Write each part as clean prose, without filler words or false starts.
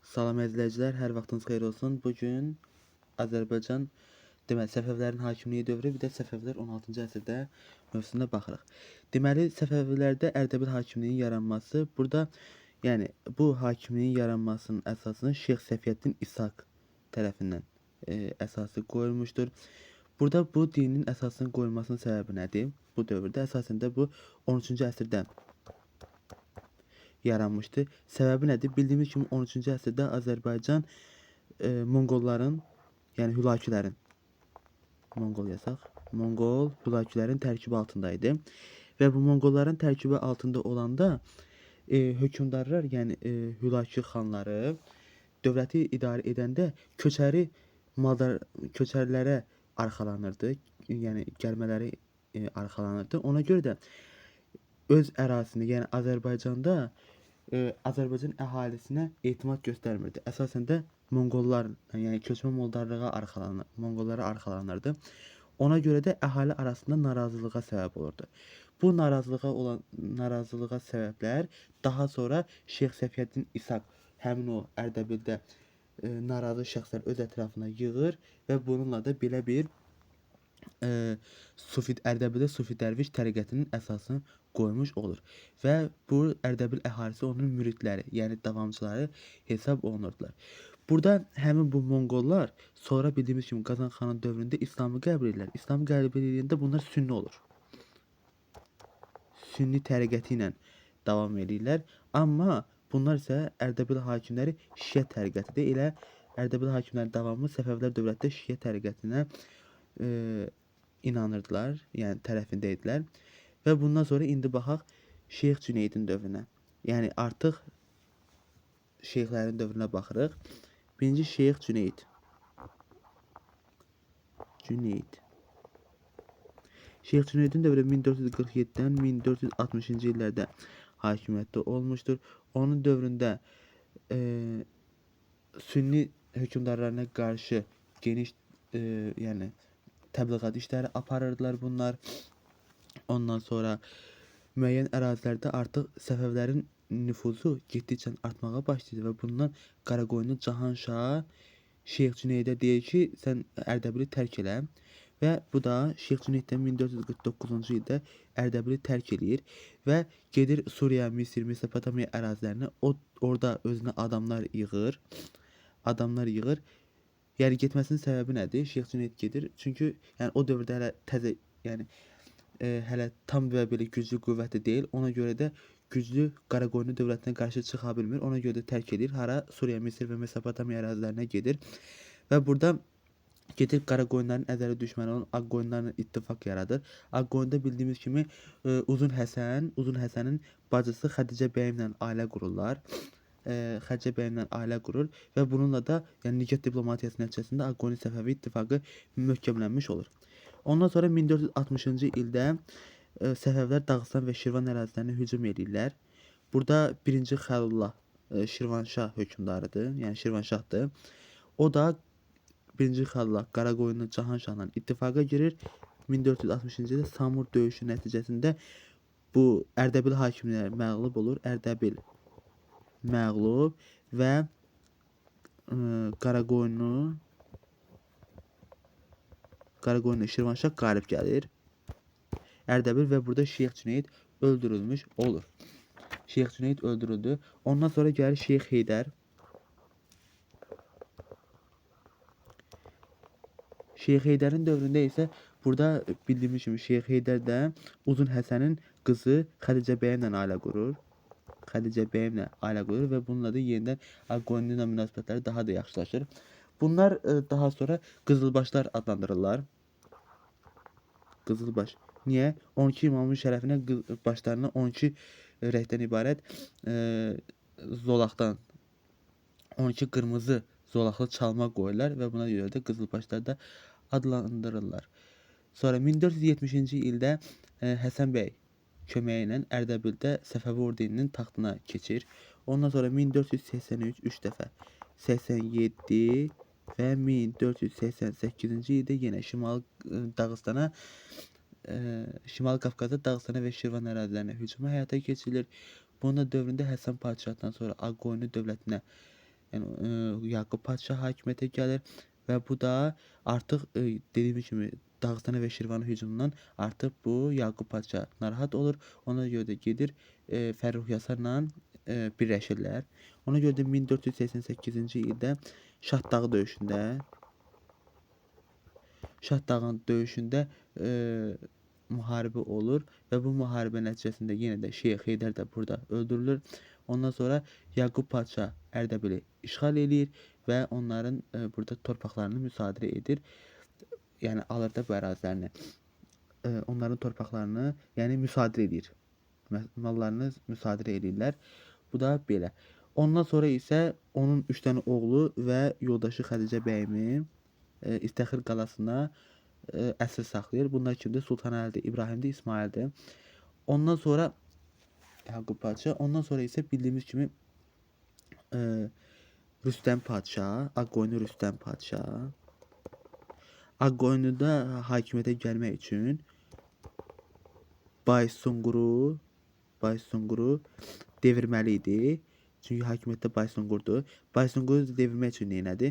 Salam əzizləyicilər, hər vaxtınız xeyir olsun. Bu gün Azərbaycan, deməli Səfəvilərin hakimiyyəti dövrü, bir də Səfəvilər 16-cı əsrdə mövzusuna baxırıq. Deməli Səfəvilərdə Ərdəbil hakimliyinin yaranması, burada yəni bu hakimliyin yaranmasının əsasını Şeyx Səfiyyəddin İshaq tərəfindən əsası qoyulmuşdur. Burada bu dinin əsasının qoyulmasının səbəbi nədir? Bu dövrdə əsasən də bu 13-cü əsrdə yaranmışdı. Səbəbi nədir? Bildiyimiz kimi 13-cü əsrdə Azərbaycan Monqolların, yəni Hülakülərin, Monqol yazaq, Monqol Hülakülərin tərkibi altında idi. Və bu Monqolların tərkibi altında olanda hökmdarlar, yəni Hülakü xanları dövləti idarə edəndə köçəri maldar köçərilərə arxalanırdı. Yəni gəlmələri arxalanırdı. Ona görə də öz ərazisində, yəni Azərbaycanda Azərbaycan əhalisinə etimad göstərmirdi. Əsasən də Monqollar, yəni köçmə maldarlığa arxalanır, Monqollara arxalanırdı. Ona görə də əhali arasında narazılığa səbəb olurdu. Bu narazılığa səbəblər daha sonra Şeyx Səfiyyəddin İshaq həmin o Ərdəbildə narazı şəxslər öz ətrafına yığır və bununla da belə bir Sufi Ərdəbildə Sufi dərviş təriqətinin əsasını qoymuş olur. Və bu Ərdəbil əhalisi onun müridləri, yəni davamçıları hesab olunurdular. Burada həmin bu Monqollar sonra bildiyimiz kimi Qazan xanın dövründə İslamı qəbul edirlər. İslamı qəbul edəndə bunlar sünni olur. Sünni təriqəti ilə davam edirlər. Amma bunlar isə Ərdəbil hakimləri şiə təriqətidir. Elə Ərdəbil hakimlərinin davamı Səfəvilər dövlətdə şiə təriqətinə inanırdılar, yəni tərəfində idilər. Və bundan sonra indi baxaq Şeyx Cüneydin dövrünə. Yəni artıq şeyxlərin dövrünə baxırıq. Birinci Şeyx Cüneyd. Cüneyd. Şeyx Cüneydin dövrü 1447-dən 1460-cı illərdə hakimiyyətdə olmuşdur. Onun dövründə sünni hökmdarlarına qarşı geniş yəni təbliğat işləri aparırdılar bunlar. Ondan sonra müəyyən ərazilərdə artıq Səfəvilərin nüfuzu getdikcə artmağa başlayır və bundan Qaraqoyunlu Cahanşah Şeyx Cüneydə deyir ki, sən Ərdəbili tərk elə və bu da Şeyx Cüneyddən 1449-cu ildə Ərdəbili tərk eləyir və gedir Suriya, Misir, Mesopotamiya ərazilərinə. O orada özünə adamlar yığır. Adamlar yığır. Yəni getməsinin səbəbi nədir? Şeyx Cüneyd gedir. Çünki yəni o dövrdə hələ təzə, yəni hələ tam və belə güclü qüvvətli deyil. Ona görə də güclü Qaraqoyunlu dövlətinə qarşı çıxa bilmir. Ona görə də tərk edir. Hara? Suriya, Misir və Mesopotamiya ərazilərinə gedir. Və burada gedir Qaraqoyunların əzəli düşməni olan Ağqoyunlarla ittifaq yaradır. Ağqoyunda bildiyimiz kimi Uzun Həsən, Uzun Həsənin bacısı Xədicə bəyimlə ailə qururlar. Xədicə bəyimlə ailə qurur və bununla da yəni nikah diplomatiyası nəticəsində Ağqoyunlu Səfəvi ittifaqı möhkəmlənmiş olur. Ondan sonra 1460-cı ildə Səfəvilər Dağıstan və Şirvan ərazilərinə hücum eləyirlər. Burada 1-ci Xəlilullah Şirvanşah hökmdarıdır, yəni Şirvanşahdır. O da 1-ci Xəlilullah Qaraqoyunlu Cahanşahla ittifaqa girir. 1460-cı ildə Samur döyüşü nəticəsində bu Ərdəbil hakimləri məğlub olur. Ərdəbil məğlub və Qaraqoyunlu Şirvanşah qalib gəlir. Ərdəbil və burada Şeyx Cüneyd öldürülmüş olur. Şeyx Cüneyd öldürüldü. Ondan sonra gəlir Şeyx Heydər. Şeyx Heydərin dövründə isə burada bildiyimiz kimi Şeyx Heydər də Uzun Həsənin qızı Xədicə bəyimlə ailə qurur. Xədicə bəyimlə ailə qurur və bununla da yenidən Ağqoyunlu ilə münasibətləri daha da yaxşılaşır. Bunlar daha sonra Qızılbaşlar adlandırırlar. Qızılbaş. Niyə? 12 imamın şərəfinə başlarına 12 rəngdən ibarət zolaqdan 12 qırmızı zolaqlı çalma qoyurlar və buna görə də Qızılbaşlar da adlandırırlar. Sonra 1470-ci ildə Həsən bəy köməyi ilə Ərdəbildə Səfəvi ordeninin taxtına keçir. Ondan sonra 1483 3 dəfə 87 və 1488-ci ildə yenə Şimal Dağıstana, Şimal Qafqazda Dağıstana və Şirvan ərazilərinə hücumu həyata keçirilir. Bunun da dövründə Həsən padşahdan sonra Ağqoyunlu dövlətinə Yəni Yaqub padşah hakimiyyətə gəlir və bu da artıq dediyim kimi Dağıstana və Şirvanın hücumundan artıq bu Yaqub padşah narahat olur. Ona görə də gedir Fərrux Yasarla birləşirlər. Ona görə də 1488-ci ildə Şah Dağı döyüşündə müharibə olur və bu müharibə nəticəsində yenə də Şeyx Heydər də burada öldürülür. Ondan sonra Yaqub padşah Ərdəbili işğal eləyir və onların burada torpaqlarını müsadirə edir. Yəni alır da bu ərazilərini. Onların torpaqlarını, yəni müsadirə edir. Mallarını müsadirə edirlər. Bu da belə. Ondan sonra isə onun 3 dənə oğlu və yoldaşı Xədicə bəyimi İstəxir qalasına əsir saxlayır. Bunlar kimdir? Sultan Əlidir, İbrahimdir, İsmaildir. Ondan sonra Yaqub padşah, ondan sonra isə bildiyimiz kimi Rüstəm padşah, Ağqoyunlu Rüstəm padşah. Ağqoyunluda hakimiyyətə gəlmək üçün Baysunquru devirməli idi. Çünki hakimiyyətdə Baysunqurdur. Baysunquru devirmək üçün nə elədi?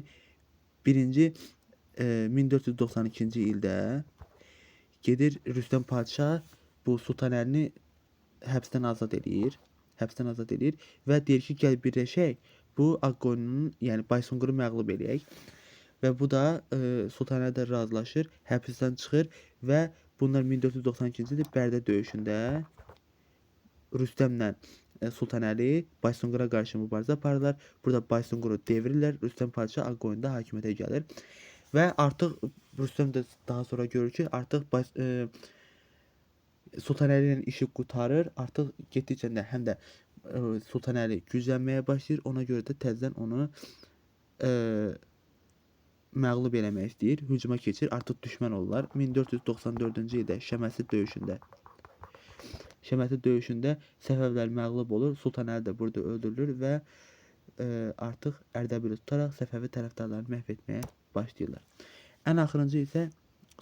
Birinci 1492-ci ildə gedir Rüstəm padşah bu Sultan Əlini həbsdən azad eləyir. Həbsdən azad eləyir və deyir ki, gəl birləşək, bu Ağqoyunlunun, yəni Baysunquru məğlub eləyək. Və bu da Sultan Əli də razılaşır, həbsdən çıxır və bunlar 1492-ci ildə Bərdə döyüşündə Rüstəmlə Sultan Əli Baysunqura qarşı mübarizə aparırlar. Burada Baysunquru devirirlər. Rüstəm padşah Ağqoyunluda hakimiyyətə gəlir. Və artıq Rüstəm də daha sonra görür ki, artıq Sultan Əli ilə işi qurtarır. Artıq getdikcə də həm də Sultan Əli güclənməyə başlayır. Ona görə də təzədən onu məğlub eləmək istəyir. Hücuma keçir. Artıq düşmən olurlar. 1494-cü ildə Şəməsi döyüşündə Səfəvilər məğlub olur. Sultan Əli də burada öldürülür və artıq Ərdəbili tutaraq Səfəvi tərəfdarlarını məhv etməyə başlayırlar. Ən axırıncı isə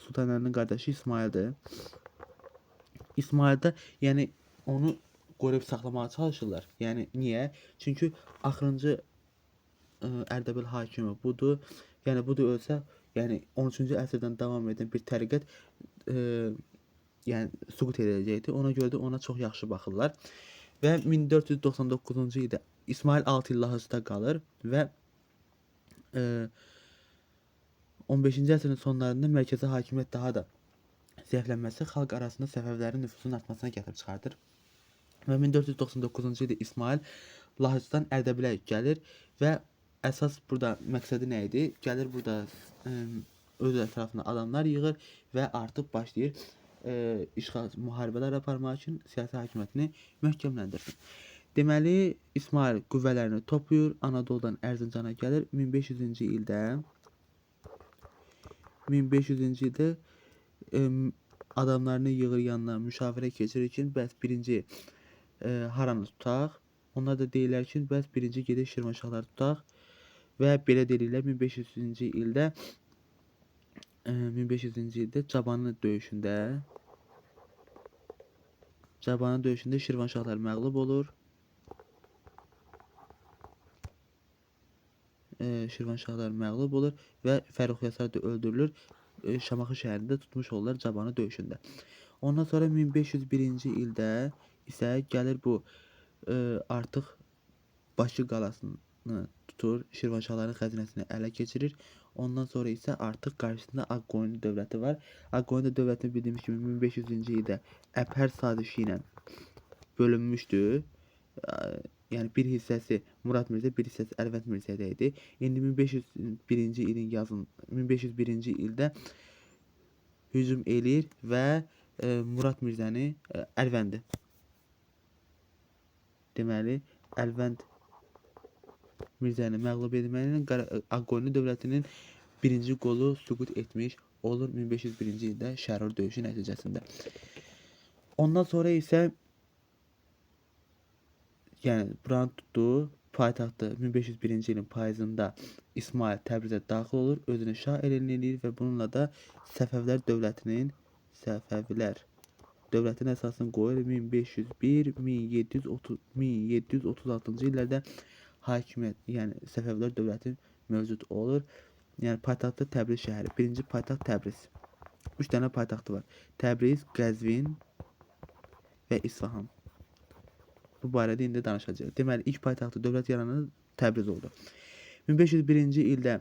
Sultan Əlinin qardaşı İsmaildir. İsmaildə, yəni onu qoruyub saxlamağa çalışırlar. Yəni niyə? Çünki axırıncı Ərdəbil hakimi budur. Yəni bu da ölsə, yəni 13-cü əsrdən davam edən bir təriqət yəni süqut edəcəkdir. Ona görə də ona çox yaxşı baxırlar. Və 1499-cu ildə İsmail 6 il Lahıcda qalır və 15-ci əsrin sonlarında mərkəzi hakimiyyət daha da zəiflənməsi xalq arasında Səfəvilərin nüfuzunun artmasına gətirib çıxardır. Və 1499-cu ildə İsmail Lahıcdan Ərdəbilə gəlir və əsas burada məqsədi nə idi? Gəlir burada öz ətrafına adamlar yığır və artıq başlayır işğal müharibələr aparmaq üçün siyasi hakimiyyətini möhkəmləndirsin. Deməli, İsmail qüvvələrini toplayır, Anadoludan Ərzincana gəlir. 1500-cü ildə adamlarını yığır yanına, müşavirə keçirir ki, bəs birinci haranı tutaq? Onlar da deyirlər ki, bəs birinci gedək Şirvanşahları tutaq. Və belə deyirlər 1500-cü ildə 1500-cü ildə Cabanı döyüşündə Şirvanşahlar məğlub olur. Şirvanşahlar məğlub olur və Fərrux Yasar da öldürülür. Şamaxı şəhərində tutmuş olurlar Cabanı döyüşündə. Ondan sonra 1501-ci ildə isə gəlir bu artıq Bakı qalasını tutur, Şirvanşahların xəzinəsini ələ keçirir. Ondan sonra isə artıq qarşısında Ağqoyunlu dövləti var. Ağqoyunlu dövlətini bildiyimiz kimi 1500-cü ildə Əbhər sazişi ilə bölünmüşdü. Yəni bir hissəsi Murad Mirzə, bir hissəsi Əlvənd Mirzədə idi. İndi 1501-ci ilin yazın 1501-ci ildə hücum eləyir və Murad Mirzəni Əlvəndi. Deməli, Əlvənd Mirzəni məğlub etməklə Ağqoyunlu dövlətinin birinci qolu süqut etmiş olur 1501-ci ildə Şərur döyüşü nəticəsində. Ondan sonra isə yəni buranı tutdu, paytaxtı 1501-ci ilin payızında İsmail Təbrizə daxil olur, özünü şah elan eləyir və bununla da Səfəvilər dövlətinin əsasını qoyur. 1501-1736-cı illərdə hakimiyyət, yəni Səfəvilər dövləti mövcud olur. Yəni paytaxtı Təbriz şəhəri. Birinci paytaxt Təbriz. 3 dənə paytaxtı var. Təbriz, Qəzvin və İsfahan. Bu barədə indi danışacağıq. Deməli, ilk paytaxtı dövlət yarananda Təbriz oldu. 1501-ci ildə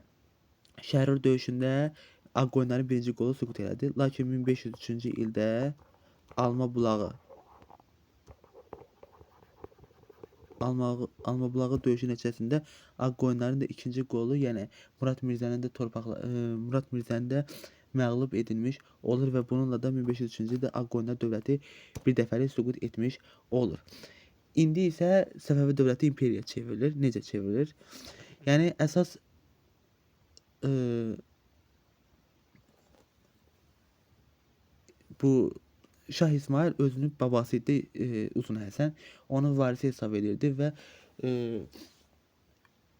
Şəhrur döyüşündə Ağqoyunların birinci qolu süqut elədi. Lakin 1503-cü ildə Alma bulağı döyüşü nəticəsində Ağqoyunların da ikinci qolu, yəni Murad Mirzənin də Murad Mirzənin də məğlub edilmiş olur və bununla da 1503-cü ildə Ağqoyunlar dövləti bir dəfəlik süqut etmiş olur. İndi isə Səfəvi dövləti imperiyaya çevrilir. Necə çevrilir? Yəni əsas bu Şah İsmayıl özünün babası idi, Uzun Həsən. Onun varisi hesab edirdi və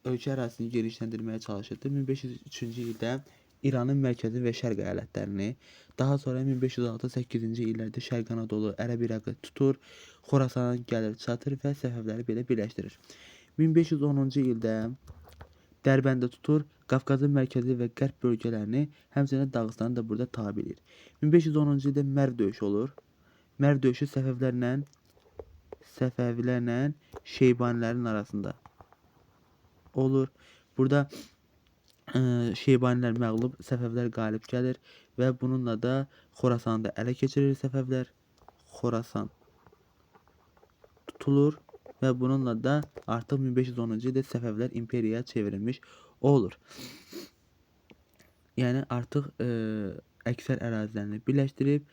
ölkə ərazisini genişləndirməyə çalışırdı. 1503-cü ildə İranın mərkəzi və şərq əyalətlərini, daha sonra 1506-8-ci illərdə Şərq Anadolu, Ərəb İraqı tutur, Xorasana gəlir, çatır və Səfəvləri belə birləşdirir. 1510-cu ildə Dərbəndə tutur, Qafqazın mərkəzi və qərb bölgələrini, həmçinin Dağıstanı da burada tabe edir. 1510-cu ildə Mərv döyüşü olur. Mərv döyüşü Səfəvilərlə Şeybanilərin arasında olur. Burada Şeybanilər məğlub, Səfəvilər qalib gəlir və bununla da Xorasanı da ələ keçirir Səfəvilər. Xorasan tutulur və bununla da artıq 1510-cu ildə Səfəvilər imperiyaya çevrilmiş olur. Yəni artıq əksər ərazilərini birləşdirib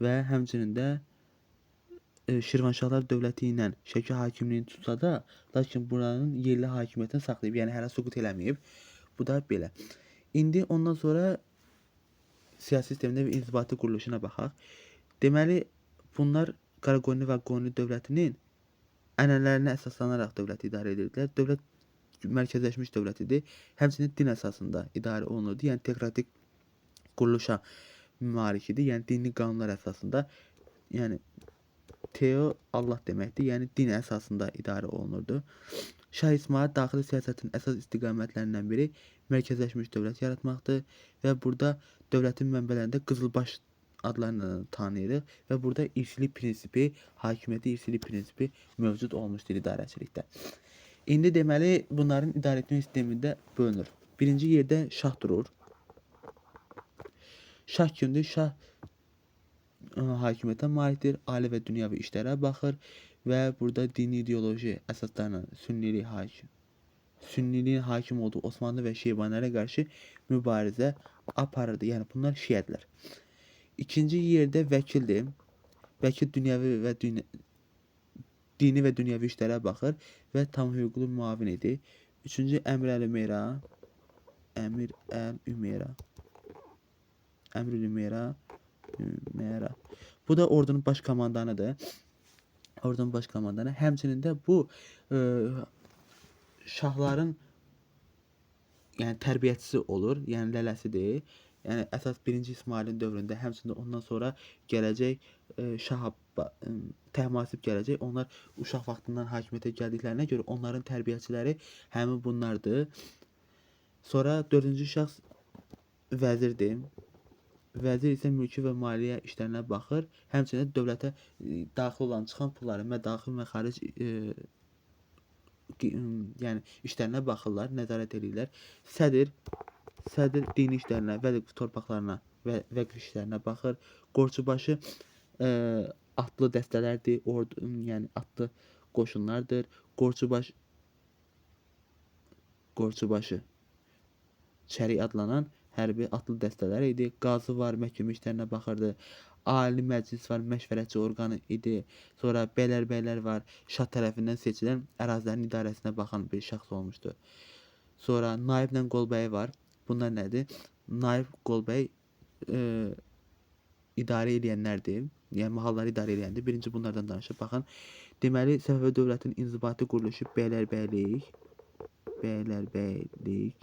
və həmçinin də Şirvanşahlar dövləti ilə Şəki hakimliyini tutsa da, lakin buranın yerli hakimiyyətini saxlayıb, yəni hələ süqut eləməyib. Bu da belə. İndi ondan sonra siyasi sistemdə və inzibati quruluşuna baxaq. Deməli, bunlar Qaraqoyunlu və Ağqoyunlu dövlətinin ənənələrinə əsaslanaraq dövləti idarə edirdilər. Dövlət mərkəzləşmiş dövlət idi. Həmçinin din əsasında idarə olunurdu. Yəni teokratik quruluşa malik idi. Yəni dini qanunlar əsasında, yəni teo Allah deməkdir. Yəni din əsasında idarə olunurdu. Şah İsmayıl daxili siyasətin əsas istiqamətlərindən biri mərkəzləşmiş dövlət yaratmaqdır və burada dövlətin mənbələrində Qızılbaş adlarla tanıyırıq və burada irsilik prinsipi, hakimiyyəti irsilik prinsipi mövcud olmuşdur idarəçilikdə. İndi deməli bunların idarə etmə sistemində bölünür. Birinci yerdə şah durur. Şah kimdir? Şah hakimiyyətə malikdir, ali və dünyəvi işlərə baxır və burada dini ideoloji əsaslarla sünniliyin hakim olduğu Osmanlı və Şeybanilərə qarşı mübarizə aparırdı. Yəni bunlar şiədirlər. İkinci yerdə vəkildir. Vəkil dünyəvi və dini və dünyəvi işlərə baxır və tam hüquqlu müavin idi. Üçüncü Əmir əl-Ümeyra. Əmir əl-Ümeyra. Əmir əl-Ümeyra. Bu da ordunun baş komandanıdır. Ordunun baş komandanı. Həmçinin də bu şahların yəni tərbiyəçisi olur, yəni lələsidir. Yəni əsas 1-ci İsmailin dövründə, həmçinin ondan sonra gələcək Şah Təhmasib gələcək. Onlar uşaq vaxtından hakimiyyətə gəldiklərinə görə onların tərbiyəçiləri həmin bunlardır. Sonra 4-cü şəxs vəzirdir. Vəzir isə mülki və maliyyə işlərinə baxır. Həmçinin dövlətə daxil olan çıxan pulları mədaxil məxaric yəni işlərinə baxırlar, nəzarət edirlər. Sədr dini işlərinə, vəqf torpaqlarına və vəqf işlərinə baxır. Qorçubaşı atlı dəstələrdir, ordu, yəni atlı qoşunlardır. Qorçubaşı çərik adlanan hərbi atlı dəstələr idi. Qazı var, məhkəmə işlərinə baxırdı. Ali məclis var, məşvərətçi orqanı idi. Sonra bəylər var, şah tərəfindən seçilən ərazilərin idarəsinə baxan bir şəxs olmuşdu. Sonra naiblə qolbəyi var. Bunlar nədir? Naib qolbəy idarə eləyənlərdir. Yəni mahalları idarə eləyəndir. Birinci bunlardan danışıb. Baxın, deməli Səfəvi dövlətinin inzibati quruluşu bəylərbəylik,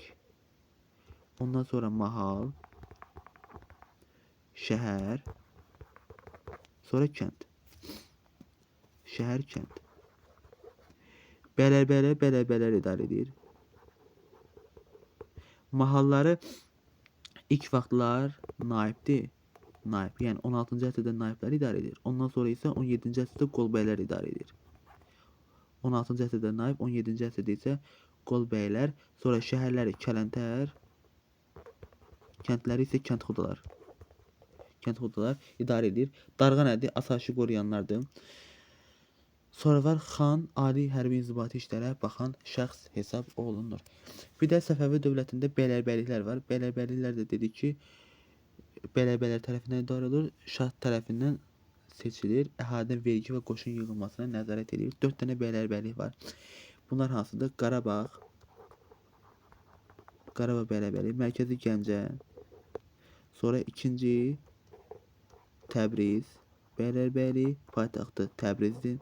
ondan sonra mahal, şəhər, sonra kənd. Şəhər, kənd. Bəylərbəyləri bəylərbəylər idarə edir. Mahalları ilk vaxtlar naibdir. Naib, yəni 16-cı əsrdə naiblər idarə edir. Ondan sonra isə 17-ci əsrdə qolbəylər idarə edir. 16-cı əsrdə naib, 17-ci əsrdə isə qolbəylər, sonra şəhərləri kələntər, kəndləri isə kəndxudalar. Kəndxudalar idarə edir. Darğa nədir? Asayişi qoruyanlardır. Sonra var xan, ali hərbi inzibati işlərə baxan şəxs hesab olunur. Bir də Səfəvi dövlətində bəylərbəyliklər var. Bəylərbəyliklər də dedik ki, bəylərbəylər tərəfindən idarə olunur, şah tərəfindən seçilir, əhalidən vergi və qoşun yığılmasına nəzarət edir. 4 dənə bəylərbəylik var. Bunlar hansıdır? Qarabağ, Qarabağ bəylərbəyliyi, mərkəzi Gəncə, sonra ikinci Təbriz bəylərbəyliyi, paytaxtı Təbrizdir.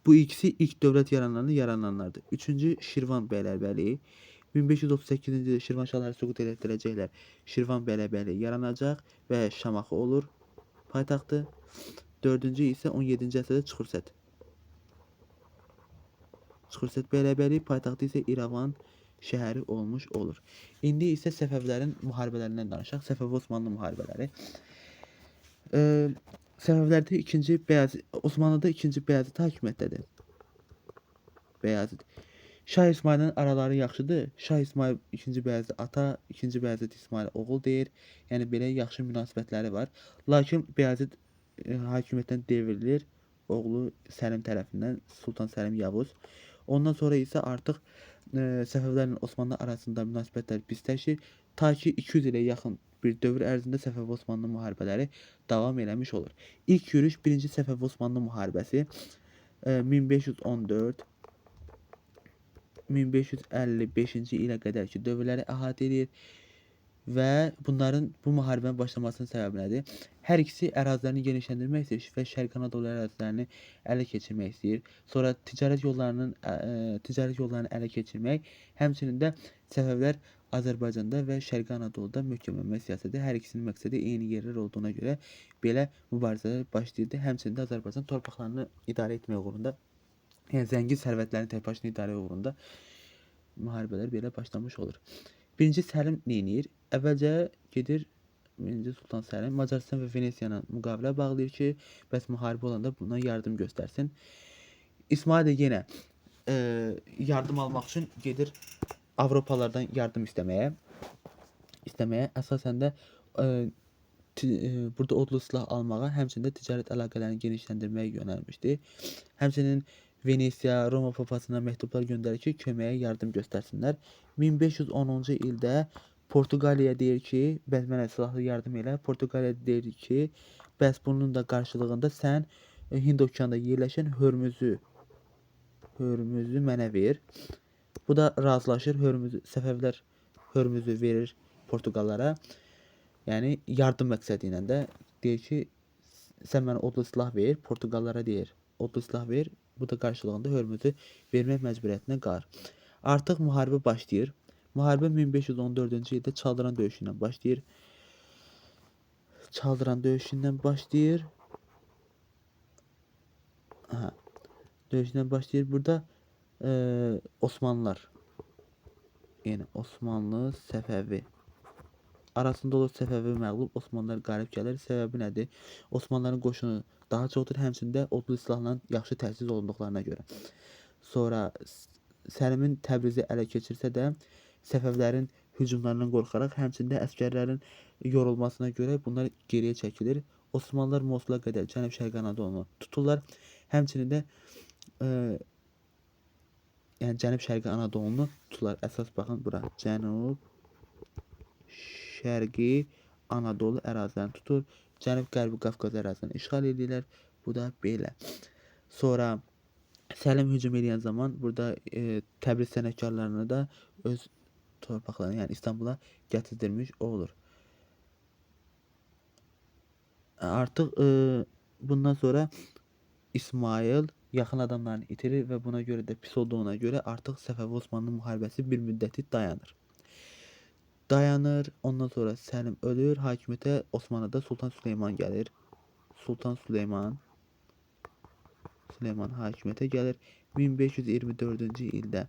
Bu ikisi ilk dövlət yarananlardır. Üçüncü Şirvan bəylərbəyliyi. 1538-ci ildə Şirvanşahları süqut elətdirəcəklər. Şirvan bəylərbəyliyi yaranacaq və Şamaxı olur paytaxtı. Dördüncü isə 17-ci əsrdə Çıxursət. Çıxursət bəylərbəyliyi, paytaxtı isə İrəvan şəhəri olmuş olur. İndi isə Səfəvilərin müharibələrindən danışaq. Səfəvi Osmanlı müharibələri. Səfəvilərdə ikinci Bəyazıt, Osmanlıda ikinci Bəyazıt hakimiyyətdədir. Bəyazıt. Şah İsmayılın araları yaxşıdır. Şah İsmayıl ikinci Bəyazıt ata, ikinci Bəyazıt İsmayıl oğul deyir. Yəni belə yaxşı münasibətləri var. Lakin Bəyazıt hakimiyyətdən devrilir. Oğlu Səlim tərəfindən, Sultan Səlim Yavuz. Ondan sonra isə artıq Səfəvilərlə Osmanlı arasında münasibətlər pisləşir. Ta ki 200 ilə yaxın bir dövr ərzində Səfəvi Osmanlı müharibələri davam eləmiş olur. İlk yürüş 1-ci Səfəvi Osmanlı müharibəsi 1514 1555-ci ilə qədər ki dövrləri əhatə edir və bunların bu müharibənin başlamasının səbəbi nədir? Hər ikisi ərazilərini genişləndirmək istəyir və Şərqi Anadolu ərazilərini ələ keçirmək istəyir. Sonra ticarət yollarını ələ keçirmək, həmçinin də Səfəvilər Azərbaycanda və Şərqi Anadoluda möhkəmlənmə siyasəti, hər ikisinin məqsədi eyni yerlər olduğuna görə belə mübarizələr başlayırdı. Həmçinin də Azərbaycan torpaqlarını idarə etmək uğrunda, yəni zəngin sərvətlərin təkbaşına idarə uğrunda müharibələr belə başlamış olur. Birinci Səlim neynir? Əvvəlcə gedir Birinci Sultan Səlim Macaristan və Venesiya ilə müqavilə bağlayır ki, bəs müharibə olanda buna yardım göstərsin. İsmayıl da yenə yardım almaq üçün gedir Avropalardan yardım istəməyə. Əsasən də burada odlu silah almağa, həmçinin də ticarət əlaqələrini genişləndirməyə yönəlmişdi. Həmçinin Venesiya, Roma papasına məktublar göndərir ki, köməyə yardım göstərsinlər. 1510-cu ildə Portuqaliya deyir ki, bəs mənə silahlı yardım elə. Portuqaliya deyir ki, bəs bunun da qarşılığında sən Hind okeanında yerləşən Hörmüzü mənə ver. Bu da razılaşır, Səfəvilər Hörmüzü verir Portuqallara. Yəni yardım məqsədi ilə də deyir ki, sən mənə odlu silah ver, Portuqallara deyir, odlu silah ver. Bu da qarşılığında Hörmüzü vermək məcburiyyətinə qalır. Artıq müharibə başlayır. Müharibə 1514-cü ildə Çaldıran döyüşü ilə başlayır. Çaldıran döyüşü ilə başlayır. Aha. Döyüşlə başlayır. Burada Osmanlılar, yəni Osmanlı, Səfəvi arasında olur. Səfəvi məğlub, Osmanlılar qalib gəlir. Səbəbi nədir? Osmanlıların qoşunu daha çoxdur, həmçinin də odlu silahla yaxşı təchiz olunduqlarına görə. Sonra Səlimin Təbrizi ələ keçirsə də Səfəvilərin hücumlarından qorxaraq, həmçinin də əsgərlərin yorulmasına görə bunlar geriyə çəkilir. Osmanlılar Mosula qədər Cənub-Şərqi Anadolunu tuturlar. Həmçinin də yəni Cənub-Şərqi Anadolunu tuturlar. Əsas baxın bura. Cənub-Şərqi Anadolu ərazilərini tutur. Cənub-Qərbi Qafqaz ərazilərini işğal edirlər. Bu da belə. Sonra Səlim hücum edən zaman burada Təbriz sənətkarlarını da öz torpaqlarına, yəni İstanbula gətirdirmiş olur. Artıq bundan sonra İsmayıl yaxın adamlarını itirir və buna görə də pis olduğuna görə artıq Səfəvi Osmanlı müharibəsi bir müddəti dayanır. Ondan sonra Səlim ölür. Hakimiyyətə Osmanlıda Sultan Süleyman gəlir. Sultan Süleyman hakimiyyətə gəlir. 1524-cü ildə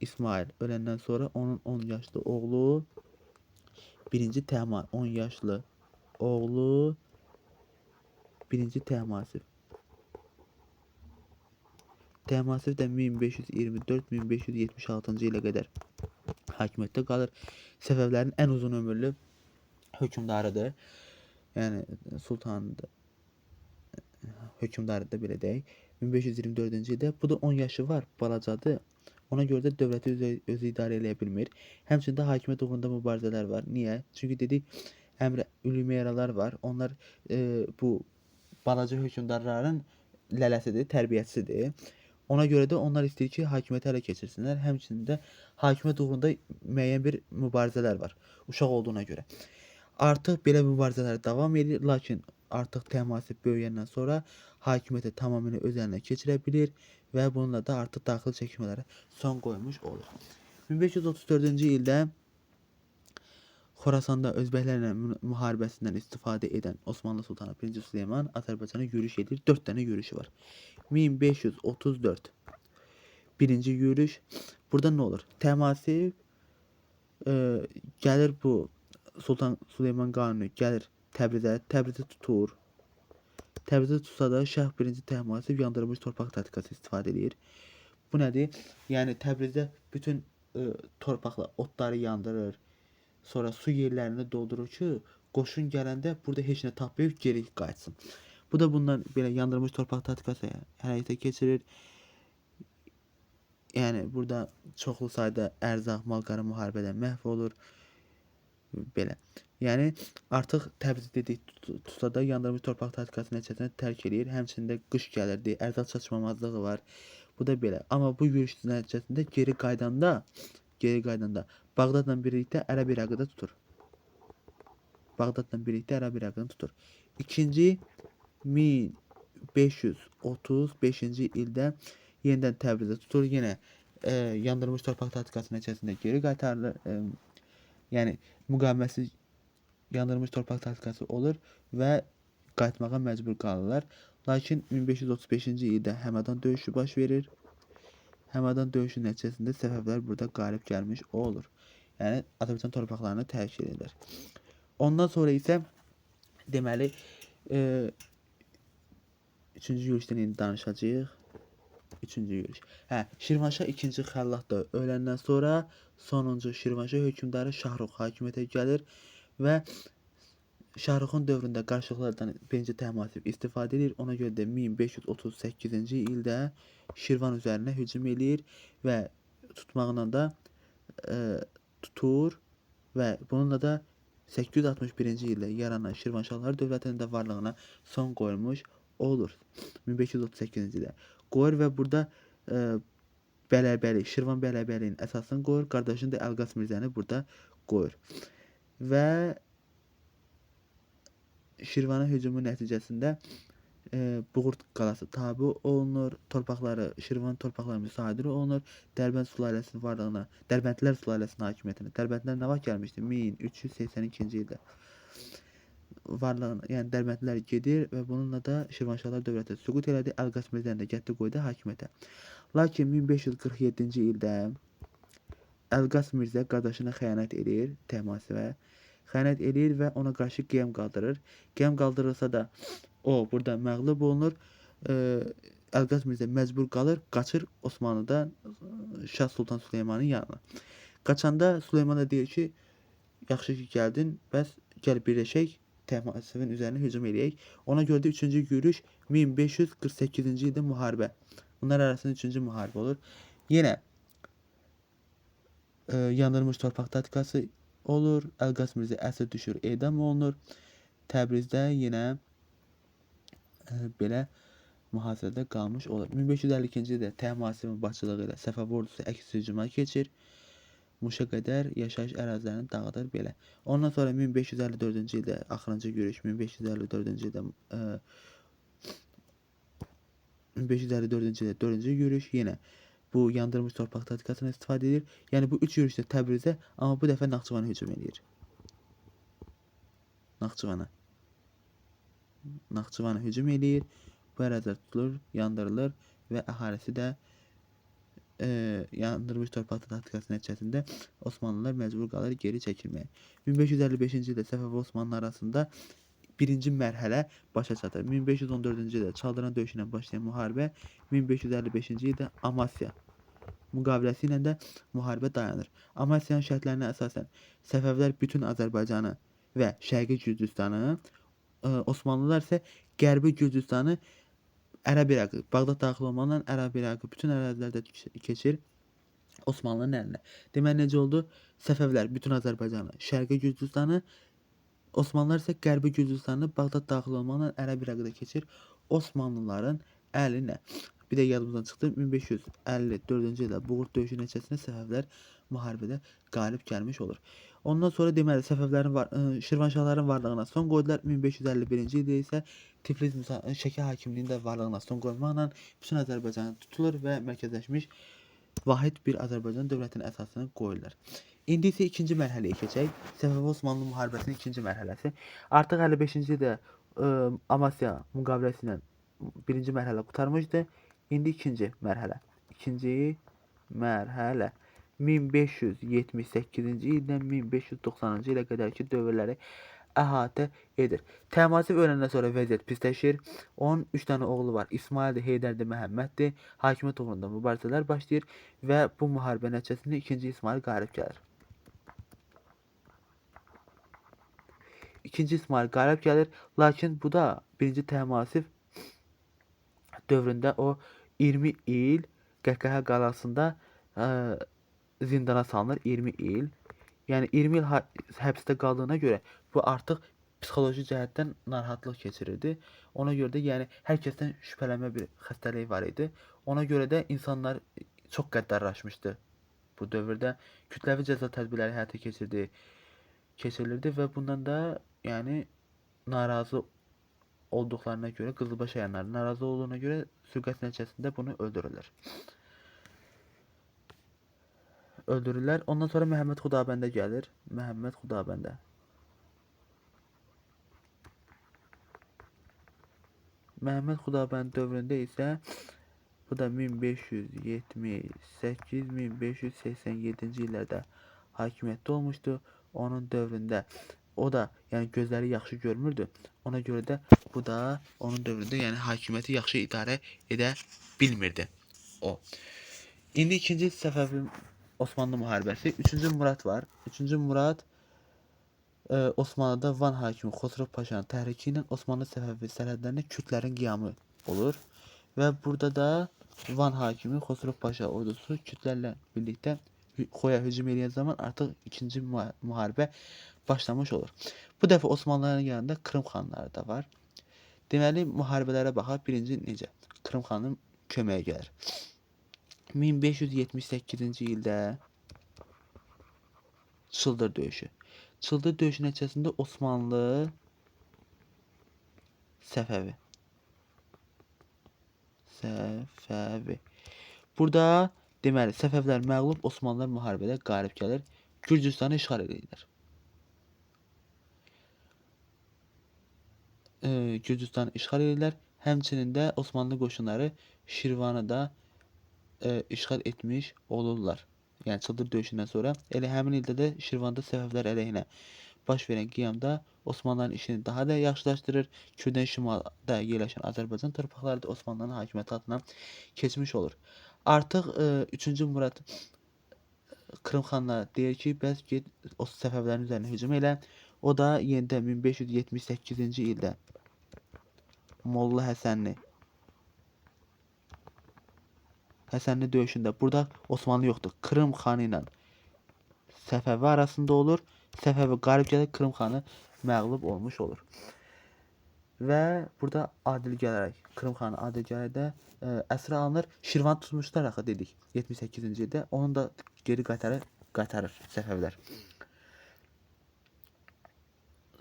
İsmail öləndən sonra onun 10 yaşlı oğlu 1-ci Təhmasib 10 yaşlı oğlu 1-ci Təhmasib. Təhmasib də 1524-1576-cı ilə qədər hakimiyyətdə qalır. Səfəvilərin ən uzun ömürlü hökmdarıdır. Yəni sultanıdır. Hökmdarı da belə deyək. 1524-cü ildə bu da 10 yaşı var, balacadır. Ona görə də dövləti özü idarə eləyə bilmir. Həmçinin də hakimiyyət uğrunda mübarizələr var. Niyə? Çünki dedik, əmr ülümeyralar var. Onlar bu balaca hökmdarların lələsidir, tərbiyəçisidir. Ona görə də onlar istəyir ki, hakimiyyəti ələ keçirsinlər. Həmçinin də hakimiyyət uğrunda müəyyən bir mübarizələr var, uşaq olduğuna görə. Artıq belə mübarizələr davam edir, lakin artıq Təhmasib böyüyəndən sonra hakimiyyəti tamamilə öz əlinə keçirə bilir və bununla da artıq daxili çəkişmələrə son qoymuş olur. 1534-cü ildə Xorasanda özbəklərlə müharibəsindən istifadə edən Osmanlı Sultanı 1-ci Süleyman Azərbaycana yürüş edir. 4 dənə yürüşü var. 1534 birinci yürüş. Burada nə olur? Təhmasib gəlir bu Sultan Süleyman Qanuni gəlir Təbrizə, Təbrizi tutur. Təbrizi tutsa da Şah 1-ci Təhmasib yandırılmış torpaq taktikası istifadə edir. Bu nədir? Yəni Təbrizdə bütün torpaqla otları yandırır. Sonra su yerlərini doldurur ki, qoşun gələndə burada heç nə tapmayıb geri qayıtsın. Bu da bundan belə yandırılmış torpaq taktikası hərəkətə keçirir. Yəni burada çoxlu sayda ərzaq, malqara müharibədən məhv olur. Belə. Yəni artıq Təbriz dedik tutsa da yandırılmış torpaq taktikası nəticəsində tərk eləyir. Həmçinin də qış gəlirdi, ərzaq çatışmamazlığı var. Bu da belə. Amma bu yürüş nəticəsində geri qayıdanda Bağdadla birlikdə Ərəb İraqı da tutur. Bağdadla birlikdə Ərəb İraqını tutur. İkinci 1535-ci ildə yenidən Təbrizə tutur. Yenə yandırılmış torpaq taktikası nəticəsində geri qaytarılır. Yəni müqavimətsiz yandırılmış torpaq taktikası olur və qayıtmağa məcbur qalırlar. Lakin 1535-ci ildə Həmədan döyüşü baş verir. Həmədan döyüşü nəticəsində Səfəvilər burada qalib gəlmiş olur. Yəni Azərbaycan torpaqlarını tərk edirlər. Ondan sonra isə deməli üçüncü yürüşdən indi danışacağıq. Üçüncü yürüş. Şirvanşah 2-ci Xəllat da öləndən sonra sonuncu Şirvanşah hökmdarı Şahrux hakimiyyətə gəlir və Şahruxun dövründə qarışıqlardan 1-ci Təhmasib istifadə edir. Ona görə də 1538-ci ildə Şirvan üzərinə hücum eləyir və tutmaqla da tutur və bununla da 861-ci ildə yaranan Şirvanşahlar dövlətinin də varlığına son qoyulmuş olur. 1538-ci ildə qoyur və burada bəylərbəyi, Şirvan bəylərbəyinin əsasını qoyur, qardaşını da Əlqas Mirzəni burada qoyur. Və Şirvana hücumu nəticəsində Buğurt qalası tabe olunur, torpaqları, Şirvan torpaqları müsadirə olunur. Dərbənd sülaləsinin varlığına, Dərbəndlər sülaləsinin hakimiyyətinə. Dərbəndlər nə vaxt gəlmişdi? 1382-ci ildə. Varlığına, yəni Dərbəndlər gedir və bununla da Şirvanşahlar dövləti süqut elədi. Əlqas Mirzəni də gətdi qoydu hakimiyyətə. Lakin 1547-ci ildə Əlqas Mirzə qardaşına xəyanət edir, Təhmasibə. Xəyanət eləyir və ona qarşı qiyam qaldırır. Qiyam qaldırılsa da o burada məğlub olunur. Əlqas Mirzə məcbur qalır, qaçır Osmanlıdan Şah Sultan Süleymanın yanına. Qaçanda Süleyman da deyir ki, yaxşı ki gəldin, bəs gəl birləşək, Təhmasibin üzərinə hücum eləyək. Ona görə də 3-cü yürüş 1548-ci ildə müharibə. Bunlar arasında 3-cü müharibə olur. Yenə yandırılmış torpaq taktikası olur. Əlqas Mirzə əsir düşür, edam olunur. Təbrizdə yenə belə mühasirədə qalmış olur. 1552-ci ildə Təhmasibin başçılığı ilə Səfəvi ordusu əks hücuma keçir. Muşa qədər yaşayış ərazilərini dağıdır belə. Ondan sonra 1554-cü ildə axırıncı yürüş 1554-cü ildə 1554-cü ildə 4-cü yürüş yenə bu yandırılmış torpaq taktikasını istifadə edir. Yəni bu 3 yürüşdə Təbrizə, amma bu dəfə Naxçıvana hücum eləyir. Naxçıvana. Naxçıvana hücum eləyir. Bu ərazilər tutulur, yandırılır və əhalisi də yandırılmış torpaq taktikası nəticəsində Osmanlılar məcbur qalır geri çəkilməyə. 1555-ci ildə Səfəvi Osmanlı arasında birinci mərhələ başa çatır. 1514-cü ildə Çaldıran döyüşü ilə başlayan müharibə 1555-ci ildə Amasya müqaviləsi ilə də müharibə dayanır. Amasyanın şərtlərinə əsasən Səfəvilər bütün Azərbaycanı və Şərqi Gürcüstanı, Osmanlılar isə Qərbi Gürcüstanı Ərəb İraqı, Bağdad daxil olmaqla Ərəb İraqı bütün ərazilərdə keçir Osmanlının əlinə. Deməli necə oldu? Səfəvilər bütün Azərbaycanı, Şərqi Gürcüstanı, Osmanlılar isə Qərbi Gürcüstanı Bağdad daxil olmaqla Ərəb İraqı da keçir Osmanlıların əlinə. Bir də yadımızdan çıxdı. 1554-cü ildə Buğurt döyüşü nəticəsində Səfəvilər müharibədə qalib gəlmiş olur. Ondan sonra deməli Səfəvlərin var, Şirvanşahların varlığına son qoydular. 1551-ci ildə isə Tiflis Şəki hakimliyinin də varlığına son qoymaqla bütün Azərbaycan tutulur və mərkəzləşmiş vahid bir Azərbaycan dövlətinin əsasını qoyurlar. İndi isə ikinci mərhələyə keçək. Səfəvi Osmanlı müharibəsinin ikinci mərhələsi. Artıq 55-ci ildə Amasya müqaviləsi ilə birinci mərhələ qurtarmışdı. İndi ikinci mərhələ. İkinci mərhələ 1578-ci ildən 1590-cı ilə qədərki dövrləri əhatə edir. Təhmasib öləndən sonra vəziyyət pisləşir. Onun 3 dənə oğlu var. İsmaildir, Heydərdir, Məhəmməddir. Hakimiyyət uğrunda mübarizələr başlayır və bu müharibə nəticəsində 2-ci İsmail qalib gəlir. 2-ci İsmail qalib gəlir, lakin bu da 1-ci Təhmasib dövründə o 20 il Qəhqəhə qalasında zindana salınır. 20 il. Yəni 20 il həbsdə qaldığına görə bu artıq psixoloji cəhətdən narahatlıq keçirirdi. Ona görə də yəni hər kəsdən şübhələnmə bir xəstəliyi var idi. Ona görə də insanlar çox qəddarlaşmışdı bu dövrdə. Kütləvi cəza tədbirləri həyata keçirilirdi və bundan da yəni narazı olduqlarına görə, Qızılbaş əyanları narazı olduğuna görə sui-qəsd nəticəsində bunu öldürürlər. Öldürürlər. Ondan sonra Məhəmməd Xudabəndə gəlir. Məhəmməd Xudabəndə. Məhəmməd Xudabənd dövründə isə bu da 1578-1587-ci illərdə hakimiyyətdə olmuşdu. Onun dövründə o da yəni gözləri yaxşı görmürdü. Ona görə də bu da onun dövründə yəni hakimiyyəti yaxşı idarə edə bilmirdi o. İndi ikinci Səfəvi Osmanlı müharibəsi. 3-cü Murad var. 3-cü Murad Osmanlıda Van hakimi Xosrov Paşanın təhriki ilə Osmanlı Səfəvi sərhədlərində Kürdlərin qiyamı olur və burada da Van hakimi Xosrov Paşa ordusu Kürdlərlə birlikdə Xoya hücum eləyən zaman artıq ikinci müharibə başlamış olur. Bu dəfə Osmanlıların yanında Krım xanları da var. Deməli müharibələrə baxaq. Birinci necə? Krım xanının köməyə gəlir. 1578-ci ildə Çıldır döyüşü. Çıldır döyüşü nəticəsində Osmanlı Səfəvi. Səfəvi. Burada deməli Səfəvilər məğlub, Osmanlılar müharibədə qalib gəlir. Gürcüstanı işğal edirlər. Gürcüstanı işğal edirlər. Həmçinin də Osmanlı qoşunları Şirvanı da işğal etmiş olurlar. Yəni Çıldır döyüşündən sonra elə həmin ildə də Şirvanda Səfəvilər əleyhinə baş verən qiyamda Osmanlıların işini daha da yaxşılaşdırır. Kürdən şimalda yerləşən Azərbaycan torpaqları da Osmanlıların hakimiyyəti altına keçmiş olur. Artıq 3-cü Murad Krım xanına deyir ki, bəs get o Səfəvilərin üzərinə hücum elə. O da yenidən 1578-ci ildə Molla Həsənli döyüşündə burada Osmanlı yoxdur. Krım xanı ilə Səfəvi arasında olur. Səfəvi qalib gəlir, Krım xanı məğlub olmuş olur. Və burada Adil Gələrək, Krım xanı Adil Gələrək də əsir alınır. Şirvan tutmuşlar axı dedik 78-ci ildə. Onu da geri qaytarır Səfəvilər.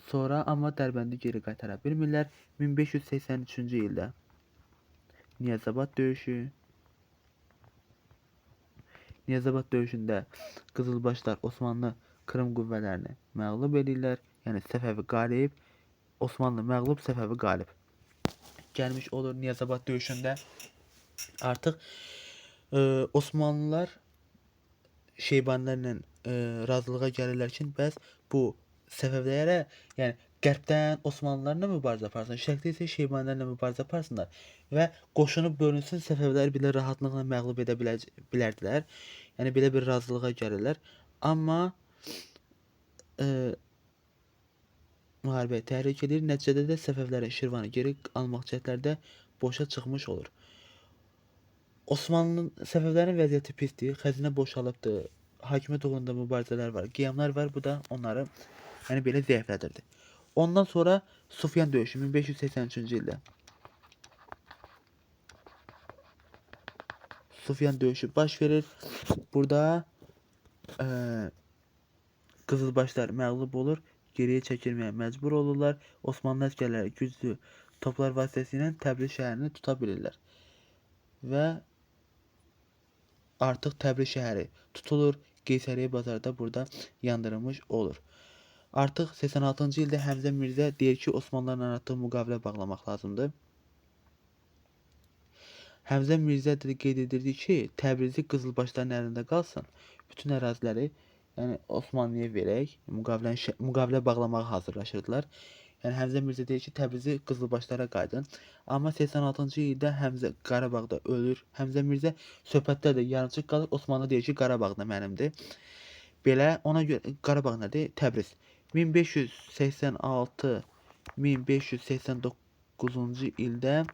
Sonra amma Dərbəndi geri qaytara bilmirlər. 1583-cü ildə Niyazabad döyüşü. Niyazabad döyüşündə Qızılbaşlar Osmanlı Krım qüvvələrini məğlub edirlər. Yəni Səfəvi qalib, Osmanlı məğlub, Səfəvi qalib gəlmiş olur Niyazabad döyüşündə. Artıq Osmanlılar Şeybanilərlə razılığa gəlirlər ki, bəs bu Səfəvilərə, yəni qərbdən Osmanlılarla mübarizə aparsın, şərqdə isə Şeybanilərlə mübarizə aparsınlar və qoşunu bölünsün, Səfəvilər belə rahatlıqla məğlub edə bilərdilər. Yəni belə bir razılığa gəlirlər. Amma müharibəyə təhrik edir. Nəticədə də Səfəvilərin Şirvanı geri almaq cəhdləri də boşa çıxmış olur. Osmanlının, Səfəvilərin vəziyyəti pisdir, xəzinə boşalıbdır, hakimiyyət uğrunda mübarizələr var, qiyamlar var. Bu da onları yəni belə zəiflədirdi. Ondan sonra Sufyan döyüşü 1583-cü ildə. Sufyan döyüşü baş verir. Burada Qızılbaşlar məğlub olur, geriyə çəkilməyə məcbur olurlar. Osmanlı əsgərləri güclü toplar vasitəsilə Təbriz şəhərini tuta bilirlər. Və artıq Təbriz şəhəri tutulur. Qeysəriyyə bazarı da burada yandırılmış olur. Artıq 86-cı ildə Həmzə Mirzə deyir ki, Osmanlılarla artıq müqavilə bağlamaq lazımdır. Həmzə Mirzə də qeyd edirdi ki, Təbrizi Qızılbaşların əlində qalsın, bütün əraziləri yəni Osmanlıya verək, müqavilə bağlamağa hazırlaşırdılar. Yəni Həmzə Mirzə deyir ki, Təbrizi Qızılbaşlara qaydın. Amma 86-cı ildə Həmzə Qarabağda ölür. Həmzə Mirzə söhbətlər də yarımçıq qalır. Osmanlı deyir ki, Qarabağ da mənimdir. Belə ona görə Qarabağ nədir? Təbriz. 1586-1589-cu ildə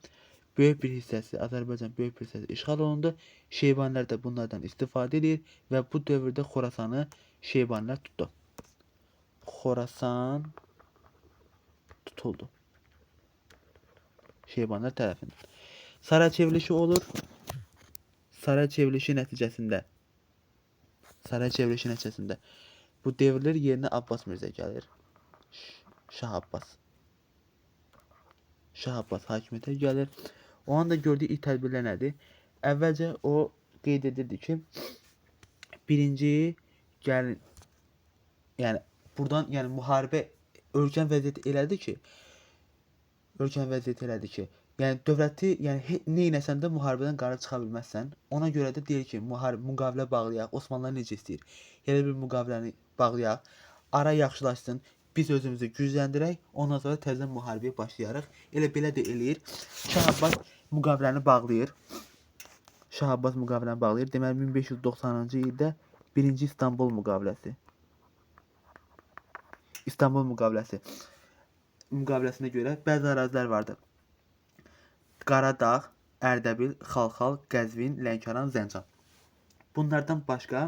böyük bir hissəsi, Azərbaycan böyük bir hissəsi işğal olundu. Şeybanilər də bunlardan istifadə edir və bu dövrdə Xorasanı Şeybanilər tutdu. Xorasan tutuldu Şeybanilər tərəfindən. Saray çevrilişi olur. Saray çevrilişi nəticəsində bu devrilir, yerinə Abbas Mirzə gəlir. Şah Abbas. Şah Abbas hakimiyyətə gəlir. O anda gördüyü ilk tədbirlər nədir? Əvvəlcə o qeyd edirdi ki, birinci gəlin, yəni buradan yəni müharibə ölkən vəziyyəti elədi ki, yəni dövləti, yəni nə eləsən də müharibədən qarşı çıxa bilməzsən. Ona görə də deyir ki, müqavilə bağlayaq. Osmanlılar necə istəyir? Elə bir müqaviləni bağlayaq, ara yaxşılaşsın, biz özümüzü gücləndirək, ondan sonra təzədən müharibəyə başlayarıq. Elə belə də eləyir. Şah Abbas müqaviləni bağlayır. Şah Abbas müqaviləni bağlayır. Deməli 1590-cı ildə 1-ci İstanbul müqaviləsi. İstanbul müqaviləsi. Müqaviləsinə görə bəzi ərazilər vardı. Qaradağ, Ərdəbil, Xalxal, Qəzvin, Lənkəran, Zəncan. Bunlardan başqa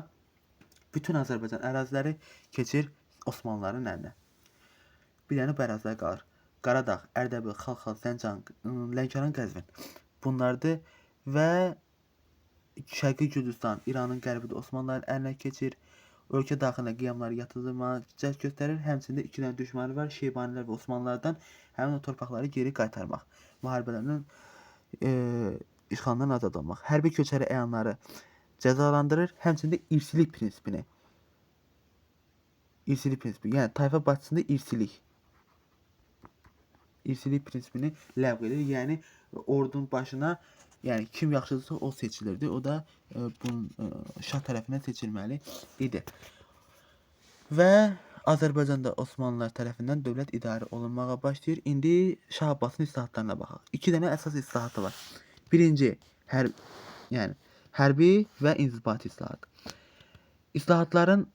bütün Azərbaycan əraziləri keçir Osmanlıların əlinə. Bir dənə bu ərazilər qalır. Qaradağ, Ərdəbil, Xalxal, Zəncan, Lənkəran, Qəzvin. Bunlardır və Şərqi Gürcüstan, İranın qərbi də Osmanlıların əlinə keçir. Ölkə daxilində qiyamları yatırılmağa cəhd göstərir. Həmçinin iki dənə düşməni var, Şeybanilər və Osmanlılardan həmin o torpaqları geri qaytarmaq. Müharibələrinin işğalından azad olmaq. Hərbi köçəri əyanları cəzalandırır. Həmçinin də irsilik prinsipini. İrsilik prinsipi, yəni tayfa başçısında irsilik. İrsilik prinsipini ləğv edir. Yəni ordunun başına, yəni kim yaxşıdırsa o seçilirdi. O da bunun şah tərəfindən seçilməli idi. Və Azərbaycanda Osmanlılar tərəfindən dövlət idarə olunmağa başlayır. İndi Şah Abbasın islahatlarına baxaq. İki dənə əsas islahatı var. Birinci, hərbi və inzibati islahat. İslahatların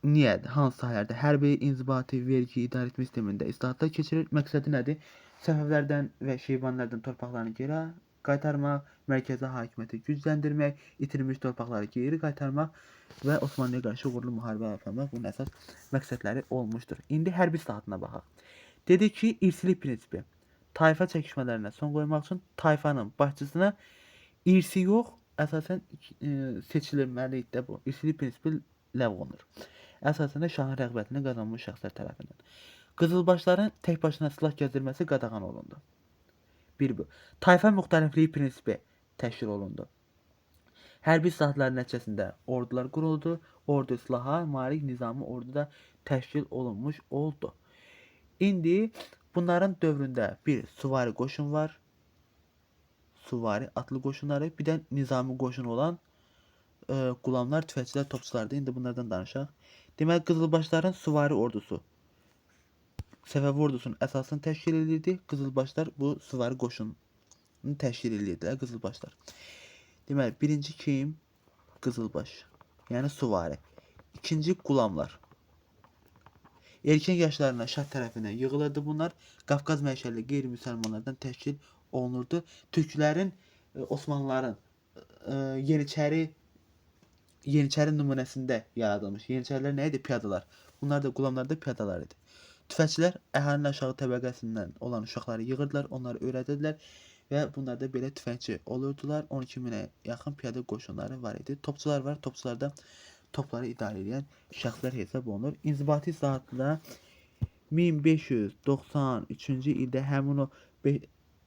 niyə, hansı sahələrdə hərbi, inzibati, vergi, idarə etmə sistemində islahatlar keçirir? Məqsədi nədir? Səfəvlərdən və Şeybanilərdən torpaqlarını geri qaytarmaq, mərkəzi hakimiyyəti gücləndirmək, itirilmiş torpaqları geri qaytarmaq və Osmanlıya qarşı uğurlu müharibə aparmaq bunun əsas məqsədləri olmuşdur. İndi hərbi islahatına baxaq. Dedik ki, irsilik prinsipi. Tayfa çəkişmələrinə son qoymaq üçün tayfanın başçısına irsi yox, əsasən seçilməli idi də bu. İrsilik prinsipi ləğv olunur. Əsasən də şahın rəğbətini qazanmış şəxslər tərəfindən. Qızılbaşların tək başına silah gəzdirməsi qadağan olundu. Bir bu. Tayfa müxtəlifliyi prinsipi təşkil olundu. Hərbi islahatların nəticəsində ordular quruldu. Ordu islaha malik nizami ordu da təşkil olunmuş oldu. İndi bunların dövründə bir süvari qoşun var. Süvari atlı qoşunları, bir də nizami qoşun olan qulamlar, tüfəngçilər, topçulardır. İndi bunlardan danışaq. Deməli, Qızılbaşların süvari ordusu Səfəvi ordusunun əsasını təşkil edirdi. Qızılbaşlar bu süvari qoşununu təşkil edirdilər, Qızılbaşlar. Deməli, birinci kim? Qızılbaş. Yəni süvari. İkinci qulamlar. Erkən yaşlarına şah tərəfindən yığılırdı bunlar. Qafqaz mənşəli qeyri-müsəlmanlardan təşkil olunurdu. Türklərin, Osmanlıların Yeniçəri nümunəsində yaradılmış. Yeniçərilər nə idi? Piyadalar. Bunlar da qulamlar da piyadalar idi. Tüfəngçilər əhalinin aşağı təbəqəsindən olan uşaqları yığırdılar, onları öyrədirdilər və bunlar da belə tüfəngçi olurdular. 12 minə yaxın piyada qoşunları var idi. Topçular var. Topçular da topları idarə edən şəxslər hesab olunur. İnzibati islahatda 1593-cü ildə həmin o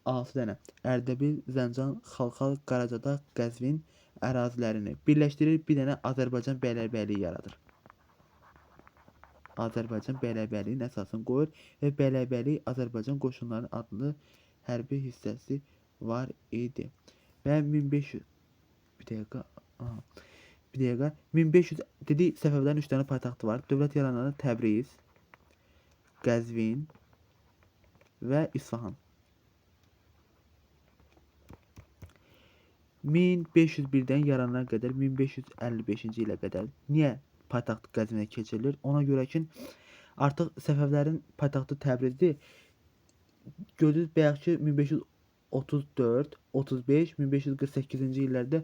6 dənə Ərdəbil, Zəncan, Xalxal, Qaracadağ, Qəzvin ərazilərini birləşdirir, bir dənə Azərbaycan bəylərbəyliyi yaradır. Azərbaycan bəylərbəyliyinin əsasını qoyur və bəylərbəylik Azərbaycan qoşunlarının adlı hərbi hissəsi var idi. Və 1500 bir dəqiqə, aha, bir dəqiqə 1500 dedik, Səfəvilərin 3 dənə paytaxtı var. Dövlət yarananda Təbriz, Qəzvin və İsfahan. 1501-dən yaranana qədər 1555-ci ilə qədər niyə paytaxt Qəzvinə keçirilir? Ona görə ki, artıq Səfəvilərin paytaxtı Təbrizdir. Gördünüz, bayaq ki 1534, 35, 1548-ci illərdə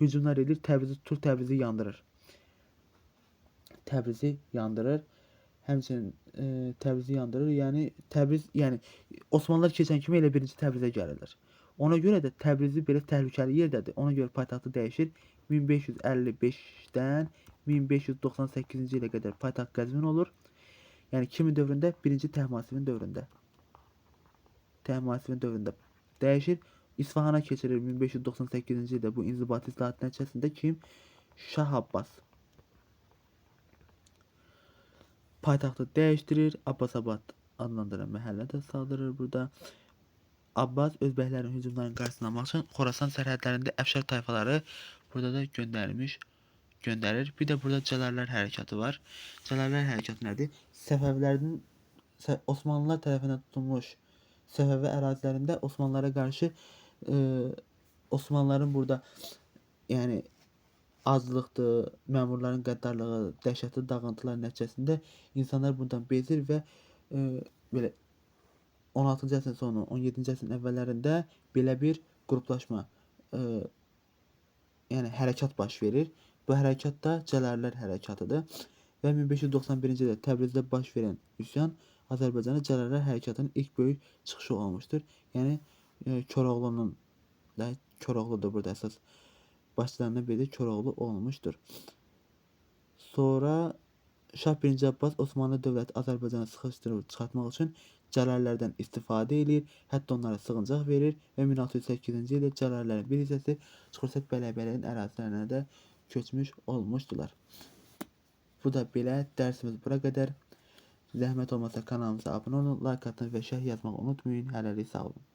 hücumlar edir, Təbrizi tutur, Təbrizi yandırır. Təbrizi yandırır. Həmçinin Təbrizi yandırır. Yəni Təbriz, yəni Osmanlılar keçən kimi elə birinci Təbrizə gəlirlər. Ona görə də Təbrizi belə təhlükəli yerdədir. Ona görə paytaxtı dəyişir. 1555-dən 1598-ci ilə qədər paytaxt Qəzvin olur. Yəni kimin dövründə? Birinci Təhmasibin dövründə. Təhmasibin dövründə dəyişir. İsfahana keçirir 1598-ci ildə bu inzibati islahat nəticəsində kim? Şah Abbas. Paytaxtı dəyişdirir. Abbasabad adlandıran məhəllə də saldırır burada. Abbas özbəklərin hücumlarının qarşısını almaq üçün Xorasan sərhədlərində Əfşar tayfaları burada da göndərir. Bir də burada Cəlalilər hərəkatı var. Cəlalilər hərəkatı nədir? Səfəvilərin Osmanlılar tərəfindən tutulmuş Səfəvi ərazilərində Osmanlılara qarşı Osmanlıların burada yəni azlıqdır, məmurların qəddarlığı, dəhşətli dağıntılar nəticəsində insanlar bundan bezir və belə 16-cı əsrin sonu, 17-ci əsrin əvvəllərində belə bir qruplaşma, yəni hərəkat baş verir. Bu hərəkat da Cəlalilər hərəkatıdır və 1591-ci ildə Təbrizdə baş verən üsyan Azərbaycanda Cəlalilər hərəkatının ilk böyük çıxışı olmuşdur. Yəni Koroğlunun da, Koroğludur burada əsas başçılarından biri də Koroğlu olmuşdur. Sonra Şah 1-ci Abbas Osmanlı dövləti Azərbaycanı sıxışdırıb çıxartmaq üçün Cəlalilərdən istifadə eləyir, hətta onlara sığıncaq verir və 1608-ci ildə Cəlalilərin bir hissəsi Çuxursət bəylərbəyliyinin ərazilərinə də köçmüş olmuşdular. Bu da belə, dərsimiz bura qədər. Zəhmət olmasa kanalımıza abunə olun, like atın və şərh yazmağı unutmayın. Hələlik sağ olun.